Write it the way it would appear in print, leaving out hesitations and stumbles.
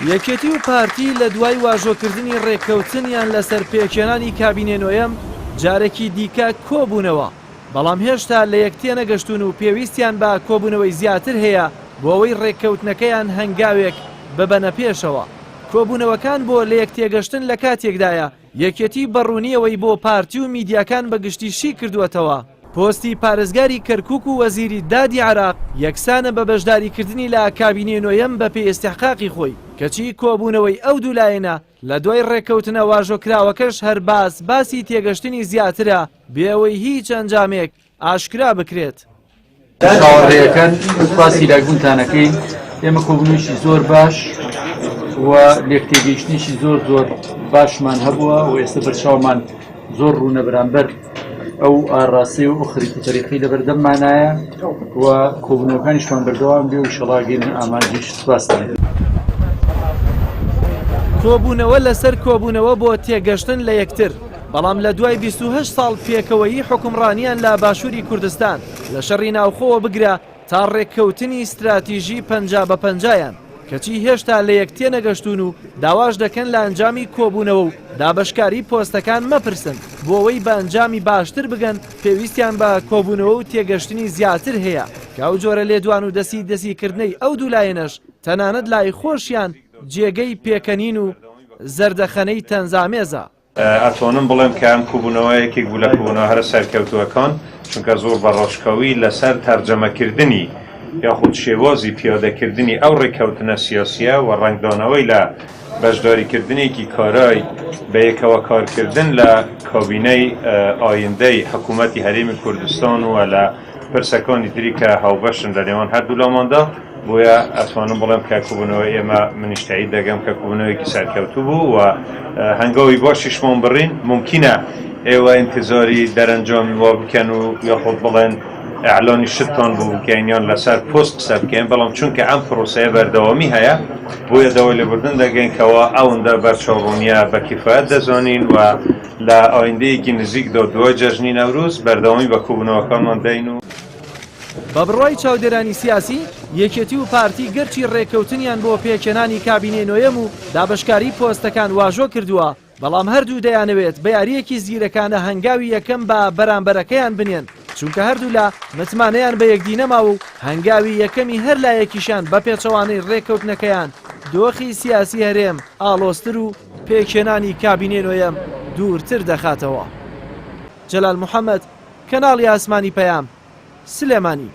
یەکێتی و پارتی لە دوای واژۆکردنی رێککەوتنیان لەسەر پێکهێنانی کابینەی نۆیەم جارێکی دیکە کۆبوونەوە، بەڵام هێشتا لەیەک تێنەگەشتوون و پێویستیان بە کۆبوونەوەی زیاتر هەیە بۆ ئەوەی رێککەوتنەکەیان هەنگاوێک ببەنە پێشەوە. کۆبوونەوەکان بۆ لەیەکتێگەشتن لە کاتێکدایە یەکێتی بە ڕوونییەوەی بۆ پارتی و میدیاکان بە گشتی شی کردووەتەوە، پۆستی پارێزگاری کەرکوک و وەزیری دادی عێراق یەکسانە بە بەشداریکردنی لە کابینەی نۆیەم بەپێی ئیستحقاقی خۆی، کەچی کۆبوونەوەی ئەو دوو لایەنە لە دوای ڕێککەوتنە واژۆکراوەکەش هەر باس باسی تێگەشتنی زیاترە بێ ئەوەی هیچ ئەنجامێک ئاشکرا بکرێت. چاوەڕێیەکەن سوپاسی لایکبوونتان ئەکەین ئێمە کۆبوونەوەیەکی زۆر باش و لێکتێگەیشتنێکی زۆر زۆر باشمان هەبووە و ئێستا بەرچاومان زۆر ڕوونە بەرامبەر ئەو ئاراسی و ئەو خەریک و تەریقی لەبەردەممانایە و کۆبوونەوەکانیشمان بەردەوام بێ و شەڵاگەین ئامانجیش سوپاستان. کۆبوونەوە لەسەر کۆبوونەوە بۆ تێگەشتن لە یەکتر، بەڵام لە دوای 28 ساڵ پێکەوەیی حوکمڕانیان لە باشووری کوردستان، لە شەڕی ناوخۆوە بگرە تا ڕێککەوتنی ستراتیژی 50 بە پەنجایان، کەچی هێشتا لە یەک تێنەگەشتوون و داواش دەکەن لە ئەنجامی کۆبوونەوە و دابەشکاری پۆستەکان مەپرسن، بۆ ئەوەی بە ئەنجامی باشتر بگەن پێویستیان بە کۆبوونەوە و تێگەشتنی زیاتر هەیە، کە ئەو جۆرە لێدوان و دەسی دەسی کردنەی ئەو دوو لایەنەش تەنانەت لای خۆشیان جێگەی پێکەنین و زەردەخەنەی تەنزئامێزە. ئەتوانم بڵێم کە ئەم کوبوونەوە یەکێک بوو لە کوبوونەوە هەرە سەرکەوتووەکان، چونکە زۆر بە ڕاشکاوی لەسەر تەرجەمەکردنی یاخود شێوازی پیادەکردنی ئەو ڕێککەوتنە سیاسییە و ڕەنگدانەوەی لە بەشداریکردنێکی کارای بەیەکەوە کارکردن لە کابینەی ئایندەی حکوومەتی هەرێمی کوردستان و لە پرسەکانی تری کە هاوبەشن لە نێوان هەردوولاماندا، بۆیە ئەتوانم بڵێم کە کوبوونەوەی ئێمە منیش تەئید دەگەم کە کوبوونەوەیەکی سەرکەوتوو بوو و هەنگاوی باشیشمان بڕین، مومکینە ئێوە ئینتیزاری دەرەنجامی وا بکەن و یاخود بڵێن ئیعلانی شتتان بۆ بکەین یان لەسەر پۆست قسە بکەین، بەڵام چونکە ئەم پرۆسەیە بەردەوامی هەیە بۆیە داوای لێبوردن دەکەین کەوا ئەوەندە بەرچاوڕوونییە بە کیفایەت دەزانین و لە ئایندەیەکی نزیکدا دوای جەژنی نەورۆز بەردەوامی بە کۆبوونەوەکانمان دەین و. بە بڕوای چاودێرانی سیاسی، یەکێتی و پارتی گەرچی رێککەوتنیان بۆ پێکهێنانی کابینەی نۆیەم و دابەشکاری پۆستەکان واژۆ کردووە، بەڵام هەردوو دەیانەوێت بە یارییەکی زیرەکانە هەنگاوی یەکەم بە بەرامبەرەکەیان بنێن، چونکە هەردوولا متمانەیان بە یەکدی نەماوە و هەنگاوی یەکەمی هەر لایەکیشیان بە پێچەوانەی رێککەوتنەکەیان دۆخی سیاسی هەرێم ئاڵۆزتر و پێکهێنانی کابینەی نۆیەم دوورتر دەخاتەوە. جەلال محەمەد، کەناڵی ئاسمانی پەیام، سلێمانی.